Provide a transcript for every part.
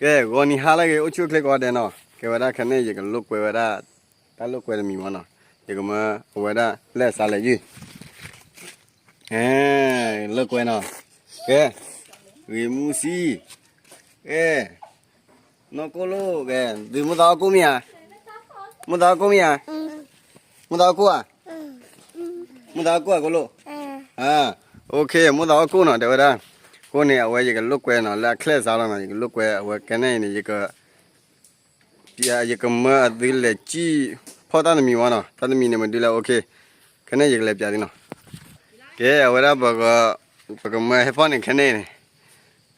ကဲ ဂီၤနံၤဟါလၢအဂ့ၤ အိၣ်ဆူၣ်အိၣ်ချ့ကိးဂၤဒဲးနီၤ, ကဲဝဲဒၣ်ခဲန့ၣ် ယကလိာ်ကွဲဝဲဒၣ် တၢ်လိာ်ကွဲတမံၤမ့ၢ်နီၤ, ယကမၢအဝဲဒၣ်လဲၤစးလဲၤယုၢ် လိာ်ကွဲနီၤ, ကဲ ဂ့ၤမူဆံ, ကဲ နီၢ်ကိၣ်လိၣ် ကဲ ဒုးမိၢ်သးအီၣ်ကိၣ်မ့ၢ်ဧါ, မိၢ်သးအီၣ်ကိၣ်မ့ၢ်ဧါ, မိၢ်သးအီၣ်ကိၣ်ဧါ, မိၢ်သးအီၣ်ကိၣ်ဧါ ကိၣ်လိၣ်, အိၣ်ခ့ မိၢ်သးအီၣ်ကိၣ်နီၤ တဲဝဲဒၣ်, ကိၣ်န့ၣ် အဝဲယကလိာ်ကွဲနီၤ လၢအချဲၣ်စးလီၤနီၤ ယကလိာ်ကွဲအဝဲကဲန့ၣ်အံၤန့ၣ် ယက ယကမၢအသုလဲၤစံၣ်ဖီၣ်တၢ်တမံၤဝဲနီၤ, တၢ်တမံၤန့ၣ်မဒုလဲၣ် အိၣ်ခ့, ခဲန့ၣ်ယကလဲၤပျးသုနီၤ, ကဲ အဝဲဒၣ် ပကမၢဟဲဖီၣ်န့ၣ်ခဲန့ၣ်န့ၣ်,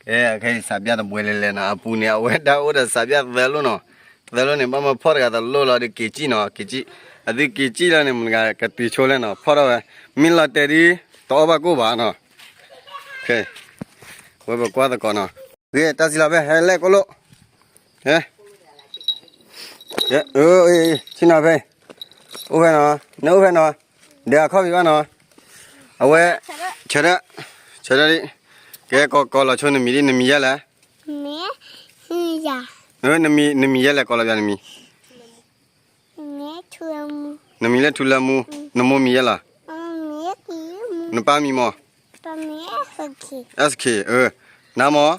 ကဲ ခဲအံၤစးပျၢ်တဘှဲလဲၤလဲၤနီၤ အပူၤန့ၣ် အဝဲဒၣ်အိၣ်ဒီးစးပျၢ်သၢလိၣ်နီၤ, သၢလိၣ်န့ၣ် ဘၣ်မၢဖီၣ်တဂၤတလိၣ်လီၤဒီးက့ၤစံၣ်နီၤ က့ၤစံၣ်, အသုက့ၤစံၣ်လီၤန့ၣ် မတဂၤကတုၤဆိလဲၣ်နီၤ ဖီၣ်ထီၣ်ဝဲ, မ့ၢ်လီၤတဲာ်ဒုး တအီၣ်ဘၣ်ကိၣ်ဘၣ်နီၤ, ကဲ ဝဲပကွၢ်သကိးနီၤ, ဂ့ၤ တၢ်စံးလီၤဖဲ ဟဲလဲၣ်ကိၣ်လိၣ် ဟဲ, ဆ့ၣ်နီၤဖဲ, အိၣ်ဖဲနီၤ, နအိၣ်ဖဲနီၤ, ဒီးအခီၣ်ဖံးဘၣ်နီၤ, အဝဲ, ဆၢထၢၣ်, ဆၢထၢၣ်ဒံး, ကဲ ကိးလီၤဆိနမံၤဒံး နမံၤယဲလဲၣ်, နမံၤယဲလဲၣ် ကိးလီၤပျးနမံၤ, နမံၤလၢထူလၢမူ, နမိၢ်မံၤယဲလီၤ, နပၢ်မံၤမီၢ်, အဲၣ်စခ့ၣ်, နၤမီၢ်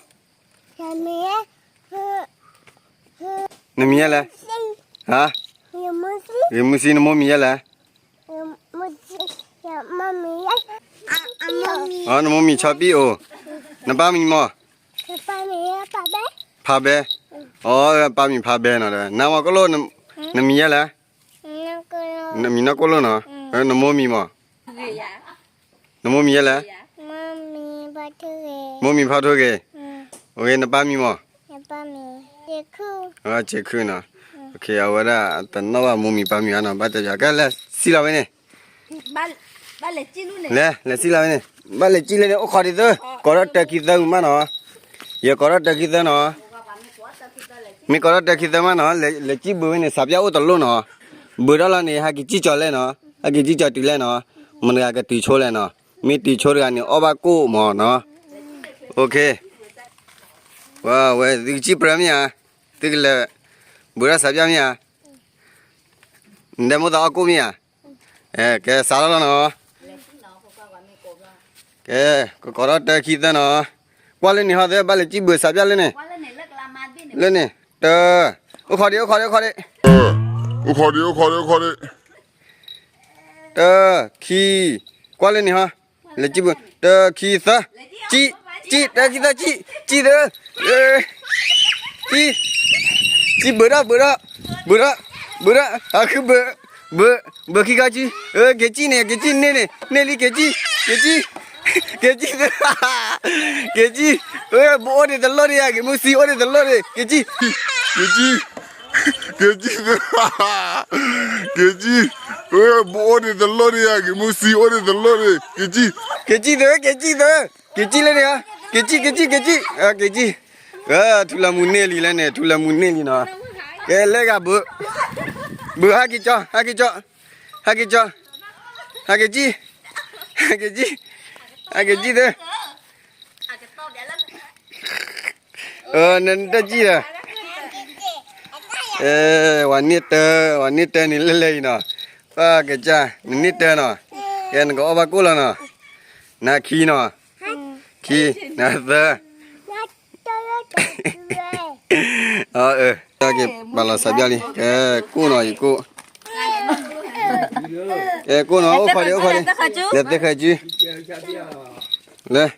နမံၤယဲလဲၣ်, ဂ့ၤမူဆံ နမိၢ်မံၤယဲလဲၣ်, နမိၢ်မံၤဆီပံၣ်အိၣ်, နပၢ်မံၤမီၢ်, ဖးဘဲ, အပၢ်မံၤဖးဘဲနီၤ, နၤမီၢ်ကိၣ်လိၣ်, နမံၤယဲလဲၣ်, နမံၤနီၢ်ကိၣ်လိၣ်နီၤ, နမိၢ်မံၤမီၢ်, နမိၢ်မံၤယဲလဲၣ်, မိၢ်မံၤဖီထိဂ့ၤ, နပၢ်မံၤမီၢ်, စ့ခုနီၤ, အဝဲဒၣ်တနီၣ်ဘၣ်မိၢ်မံၤပၢ်မံၤဘၣ်နီၤ ဘၣ်တဲယၤ ကဲလဲၤစံၣ်လီၤဝဲန့ၣ်, လဲၤ, လဲၤစံၣ်လီၤဝဲန့ၣ်, ဘၣ်လဲၤစံၣ်လီၤန့ၣ်, ဘၣ်လဲၤစံၣ်လီၤန့ၣ် အိၣ်ခိးဒံးသၢ, ကိးထီၣ်တၢခံသၢမးနီၤ, ယကိးထီၣ်တၢခံသၢနီၤ, မ့ၢ်ကိးထီၣ်တၢခံသၢမးနီၤ, လဲၤစံၣ်ဘုးဝဲန့ၣ် စးပျၢ်အိၣ်တလိၣ်နီၤ, ဘုးထီၣ်လီၤန့ၣ် ဟဲက့ၤစံၣ်ကၠီၤလဲၣ်နီၤ, ဟဲက့ၤစံၣ်ကၠီၤတုၤလဲၣ်နီၤ, မတဂၤကတုၤဆိလဲၣ်နီၤ, မ့ၢ်တုၤဆိတဂၤန့ၣ် အီၣ်ဘၣ်ကိၣ်မီၢ်နီၤ, အိၣ်ခ့ ဝဲသုကစံၣ်ပြၢမ့ၢ်ဧါ, သုကလဲၤ, ဘုးထီၣ်စးပျၢ်မ့ၢ်ဧါ, နဒဲမိၢ်သးအီၣ်ကိၣ်မ့ၢ်ဧါ, ကဲစးထီၣ်လီၤနီၤ, ကဲ, ကကိးထီၣ်တၢခံသၢနီၤ, ကွၢ်လၢန့ၣ်ဟီသၢ ဘၣ်လဲၤစံၣ်ဘုးစးပျၢ်လၢန့ၣ်, လၢန့ၣ်, တၢ, အိၣ်ခိးဒံး အိၣ်ခိးဒံး အိၣ်ခိးဒံး, အိၣ်ခိးဒံး အိၣ်ခိးဒံး အိၣ်ခိးဒံး, တၢ, ခံ, ကွၢ်လၢန့ၣ်ဟီ, လဲၤစံၣ်ဘုး တၢ ခံ သၢ, စံၣ်, စံၣ် တၢ ခံ သၢ စံၣ်, စံၣ်သၢ, စံၣ်, စံၣ်ဘုးထီၣ် ဘုးထီၣ်, ဘုးထီၣ်, ဘုးထီၣ်, အဃုဘုး, ဘုး, ဘုးခံခါစံၣ်, က့ၤစံၣ်န့ၣ် က့ၤစံၣ်န့ၢ်န့ၣ် န့ၢ်လံ က့ၤစံၣ်, က့ၤစံၣ်, က့ၤစံၣ်သၢ, က့ၤစံၣ်, ဘုးအိၣ်ဒံးတလိၣ်ဒံးဧါ ဂ့ၤမူစံအိၣ်ဒံးတလိၣ်ဒံး က့ၤစံၣ်, က့ၤစံၣ်, က့ၤစံၣ်သၢ, က့ၤစံၣ်, ဘုးအိၣ်ဒံးတလိၣ်ဒံးဧါ ဂ့ၤမူစံအိၣ်ဒံးတလိၣ်ဒံး က့ၤစံၣ်, က့ၤစံၣ်သၢ က့ၤစံၣ်သၢ, က့ၤစံၣ်လၢန့ၣ်ဧါ, က့ၤစံၣ် က့ၤစံၣ် က့ၤစံၣ်, က့ၤစံၣ်, ထူလၢမူန့ၢ်လံလဲၣ်န့ၣ် ထူလၢမူန့ၢ်လံနီၤ, ကဲလဲၤဂၤဘုး, ဘုးဟဲက့ၤကၠီ ဟဲက့ၤကၠီ, ဟဲက့ၤကၠီ, ဟဲက့ၤစံၣ်, က့ၤစံၣ်, ဟဲက့ၤစံၣ်သၢ နတစံၣ်ဒီး, ဝၤန့ၢ်တၢ, ဝၤန့ၢ်တၢန့ၣ်လဲၤလဲၤအံၤနီၤ, ပၢ်ကစၢ် နန့ၢ်တၢနီၤ, ကဲနကအီၣ်ဘၣ်ကိၣ်လီၤနီၤ, နခံနီၤ, ခံ, နသၢ, က့ၤပာ်လီၤစးပျၢ်လံ, ကဲကိၣ်နီၤ ယကိၣ်, ကဲကိၣ်နီၤ အိၣ်ခိးဒံး အိၣ်ခိးဒံး, လဲၤသ့ဃဲၤစု လဲၤ,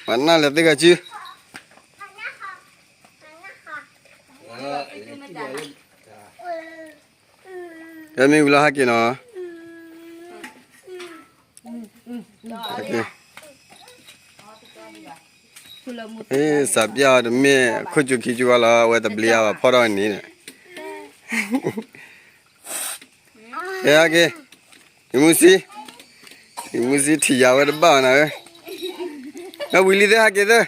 ပှၤနၢ်လဲၤသ့ဃဲၤစု, ကဲမ့ၢ်ဝံၤလီၤဟဲက့ၤနီၤ, စးပျၢ်အီၤတမ့ၢ်ခိၣ်စူၤခံစူၤဝဲလီၤ အဝဲတဘျ့အါဘၣ်ဖီၣ်ထီၣ်ဝဲန့ၣ်, ကဲဟဲက့ၤ, ဂ့ၤမူစံ, ဂ့ၤမူစံထံၣ်ယၤဝဲတဘၣ်ဘၣ်နၤဧၢ, ဝံၤလံသ့ဟဲက့ၤသ့,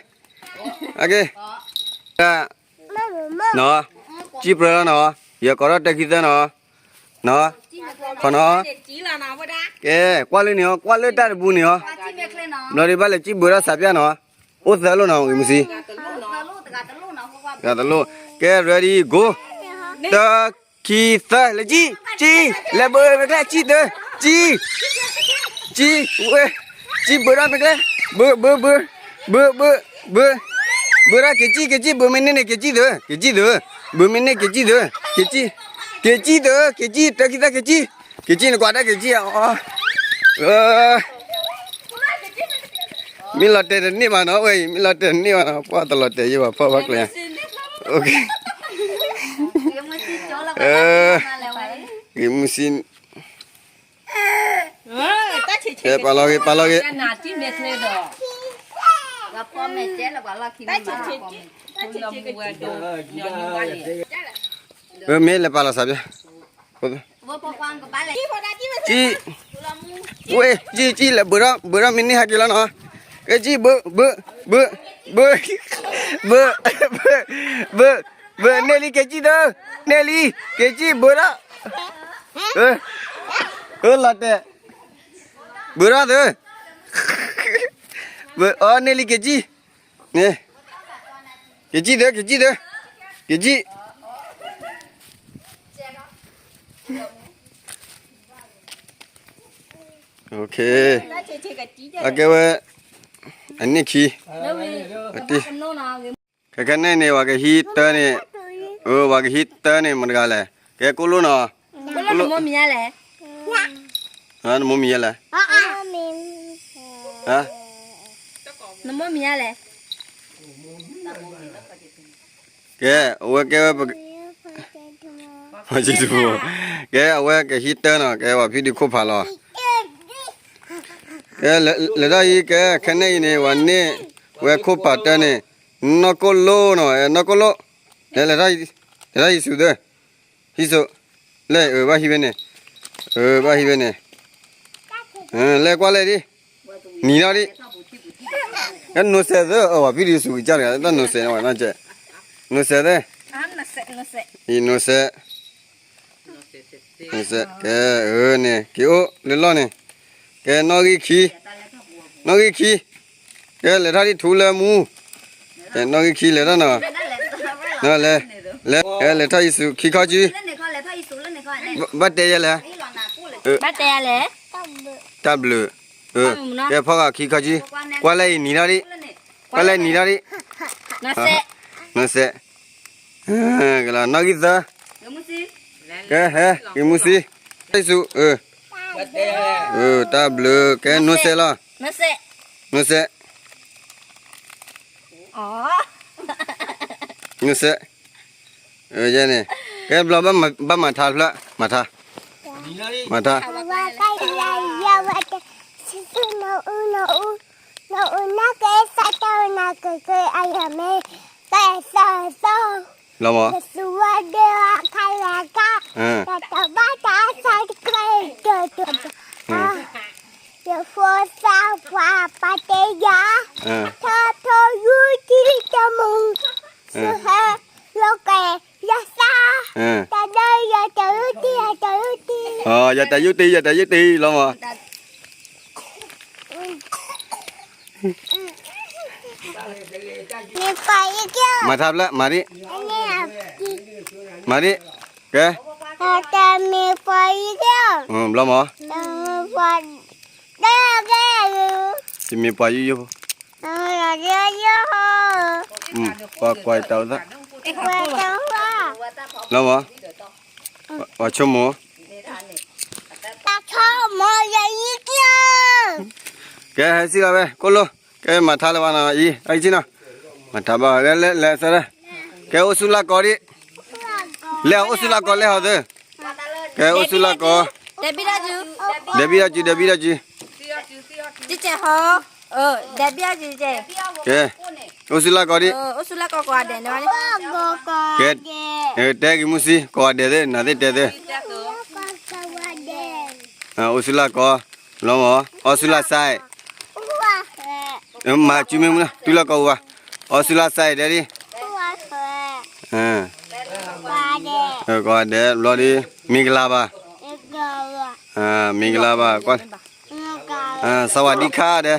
ဟဲက့ၤ, နီၤ, စံၣ်ပြၢလီၤနီၤ, ယကိးထီၣ်တၢခံသၢနီၤ, နီၤ, ခီနီၤ, ကဲကွၢ်လၢန့ၣ်ဟီ ကွၢ်လၢတၢ်တပူၤန့ၣ်ဟီ, ဘျီဒံးဘၣ်လဲၤကံၣ်ဘၢထီၣ်စးပျၢ်နီၤ, အိၣ်သၢလိၣ်နီၤ ဂ့ၤမုၢ်ဆံ, တဂၤတလိၣ်, ကဲ ready go, တၢ ခံ သၢ လဲၤကံၣ်, ကံၣ်, လဲၤဘၢမ့ၢ်ကျဲ ကံၣ်တၢ, ကံၣ်, ကံၣ်, ဝဲ, ကံၣ်ဘၢထီၣ်မ့ၢ်ကျဲ, ဘၢ ဘၢ ဘၢ, ဘၢ ဘၢ, ဘၢ, ဘၢထီၣ်က့ၤကံၣ် က့ၤကံၣ် ဘၢမ့ၢ်န့ၢ်န့ၣ် က့ၤကံၣ်တၢ, က့ၤကံၣ်တၢ, ဘၢမ့ၢ်န့ၢ် က့ၤကံၣ်တၢ, က့ၤကံၣ်, က့ၤကံၣ်တၢ, က့ၤကံၣ် တၢ ခံ သၢ က့ၤကံၣ်, က့ၤကံၣ် နကွၢ်တၢ်က့ၤကံၣ်အီၤ, မ့ၢ်လီၤတဲာ်တန့ၢ်ဘၣ်နီၤ ဝဲအံၤ မ့ၢ်လီၤတဲာ်တန့ၢ်ဘၣ်နီၤ ပှၢ်တလီၤတဲာ်ယဲဘၣ် ဖီၣ်ဘၣ်ကျဲ, ဂ့ၤမုၢ်ဆံ, ပာ်လီၤဂ့ၤ ပာ်လီၤဂ့ၤ, မ့ၢ်လဲၤပာ်လီၤစးပျၢ် ကံၣ်, ဝဲ ကံၣ် ကံၣ် လဲၤဘၢထီၣ် ဘၢထီၣ်မ့ၢ်န့ၢ် ဟဲက့ၤလီၤနီၤ, က့ၤကံၣ် ဘၢ ဘၢ ဘၢ ဘၢ ဘၢ ဘၢ ဘၢ ဘၢ န့ၢ်လံ က့ၤကံၣ်တၢ, န့ၢ်လံ က့ၤကံၣ် ဘၢထီၣ်, လီၤတဲာ်, ဘၢထီၣ်တၢ်, အီ န့ၢ်လံ က့ၤကံၣ် န့ၣ်, က့ၤကံၣ်တၢ က့ၤကံၣ်တၢ, က့ၤကံၣ်, အကဲဝဲ, အနံၣ်ခံ, ခဲခဲန့ၣ်န့ၣ် ပှၤကဟံးတၢ်န့ၣ်, ပှၤကဟံးတၢ်န့ၣ် မတၤတဂၤလဲၣ်, ကဲကိၣ်လိၣ်နီၤ, နမိၢ်မံၤယါလဲၣ်, နမိၢ်မံၤယါလဲၣ်, နမိၢ်မံၤယါလဲၣ်, ကဲ, အဝဲကဲဝဲ, ကဲအဝဲကဟံးတၢ်နီၤ ကဲပှၤဖံးဒုးခိၣ်ဖးလီၤ, ကဲလဲၤထီၣ်အံၤ ကဲခဲန့ၣ်အံၤန့ၣ် ပှၤန့ၢ်ဝဲခိၣ်ဖးတၢ်န့ၣ်, နီၢ်ကိၣ်လိၣ်နီၤ နီၢ်ကိၣ်လိၣ်, လဲၤထီၣ်ဟံးဆူၣ်သၢ, ဟံးဆူၣ်, လဲၤ ဘၣ်ဟံးဖဲန့ၣ်, ဘၣ်ဟံးဖဲန့ၣ်, လဲၤကွၢ်လဲၣ်ဒံး, နံၤထီၣ်ဒံး, ကဲနိစဲးသၢ အဝဲဖံးဒုးဆူၣ်ကစၢ်တဂၤ တၢ်နိစဲးန့ၣ်ဝဲနီၢ်ကဲ, နိစဲးသၢ, အံၤနိစဲး, နိစဲး ကဲန့ၣ် က့ၤအိၣ်လၢလီၢ်န့ၣ်, ကဲနီၣ်ဂံၢ်ခံ, နီၣ်ဂံၢ်ခံ, ကဲလဲၤထီၣ်ဒံးထူလၢမူ, ကဲနီၣ်ဂံၢ်ခံလဲၤထီၣ်နီၤ, လဲၤ, လဲၤ, ကဲလဲၤထီၣ်ဟံးဆူၣ်ခံခီကံ, ဘၣ်တဲယဲလဲၣ်, ဘၣ်တဲယဲလဲၣ်, တၢ်ဘျုး, ကဲဖီၣ်ဂၤခံခီကံ, ကွၢ်လဲၣ်အံၤနံၤထီၣ်ဒံး, ကွၢ်လဲၣ်နံၤထီၣ်ဒံး, နိစဲး, နီၣ်ဂံၢ်သၢ, ကဲဟဲ ဂ့ၤမူစံ, ဟံးဆူၣ်, တၢ်ဘျုး, ကဲနိစဲးလီၤ, နိစဲး, နိစဲး, ယဲန့ၣ်, ကဲဘျီဘၣ်မၤထါတဖျၢၣ်, မၤထါ, မၤထါ, လီၤမး, ယတၢ်ယုၢ်တံၢ် ယတၢ်ယုၢ်တံၢ်လီၤမး, မၤထါဖျၢၣ် မၤဒံး, မၤဒံး, ကဲ, ဘျီမး, ယမ့ၢ်ပှၤယိယိဖိ, ပှၤကွၢ်တၢ်အိၣ်သး, လီၤမး, ပှၤဆိကမိၣ်, ကဲဟဲစံၣ်လီၤဝဲ ကိၣ်လိၣ်, ကဲမၤထါလၢၤဘၣ်နီၤ အံၤ အံၤနီၤ, မၤထါဘၣ် ကဲလဲၤလဲၤသၢ, ကဲအိၣ်ဆူၣ်လၢကီဒံး, လဲၤအိၣ်ဆူၣ်လၢကီလဲၤဟီသၢ, ကဲအိၣ်ဆူၣ်လၢကီ, ဒဲဘံၣ်ဒၣ်စု, ဒဲဘံၣ်ဒၣ်စု, ဒဲဘံၣ်ဒၣ်စု, ကဲ, အိၣ်ဆူၣ်လၢကီဒံး, ကဲ, တဲဂ့ၤမူစံ ကိးဂၤဒဲးသ့ၣ် နၤသ့ၣ်တဲသ့ၣ်, အိၣ်ဆူၣ်လၢကီ, လီၤမး, အိၣ်ဆူၣ်လၢစဲး, မၤစုမ့ၢ်မူလၢ တုၤလၢကီဝူၤဘၣ်, အိၣ်ဆူၣ်လၢစဲးတဲဒံး, ကိးဂၤဒဲး ဘျီဒံး, မ့ၢ်ကလၤဘၣ်, မ့ၢ်ကလၤဘၣ်, ကွၢ်, စဝၤဒံခါဒဲး,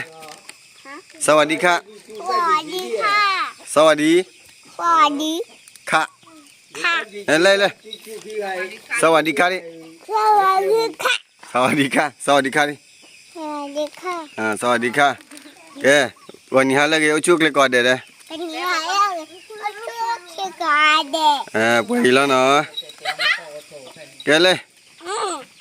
สวัสดีค่ะ สวัสดีค่ะ สวัสดี สวัสดี ค่ะ ค่ะ เอ้ย เลย เลย สวัสดีค่ะดิ สวัสดีค่ะ สวัสดีค่ะ สวัสดีค่ะดิ สวัสดีค่ะ อ่า สวัสดีค่ะ ကဲ ဝဲနံၤဟါလၢအဂ့ၤ အိၣ်ဆူၣ်အိၣ်ချ့ကိးဂၤဒဲး ဝဲနံၤဟါလၢအဂ့ၤ အိၣ်ဆူၣ်အိၣ်ချ့ကိးဂၤဒဲး အဲ ပှဲၤအံၤလီၤနီၤ ကဲ လဲၣ်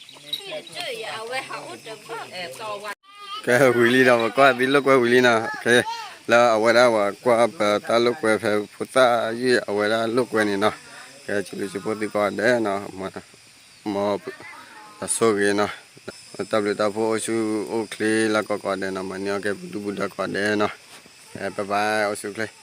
ကဲ ဝံၤလံဒီး ပကွၢ်သ့လိာ်ကွဲဝံၤလံနီၤ ကဲ လၢအဝဲဒၣ်ပှၤကွၢ်ပတၢ်လိာ်ကွဲဖဲဖိသၣ်ယုၢ်အဝဲဒၣ်လိာ်ကွဲန့ၣ်နီၤ ကဲ စံးဘျုးစံးဖှိၣ်သုကိးဂၤဒဲးနီၤ မ် တၢ်ဆိၣ်ဂ့ၤနီၤ တၢ်ဘျုးတၢ်ဖှိၣ်အိၣ်ဆူၣ်အိၣ်ချ့လၢကိးဂၤဒဲးနီၤ မၤန့ၢ်အီၣ်ကဲပဒုၣ်ပဒါကိးဂၤဒဲးနီၤ ကဲ bye bye အိၣ်ဆူၣ်အိၣ်ချ့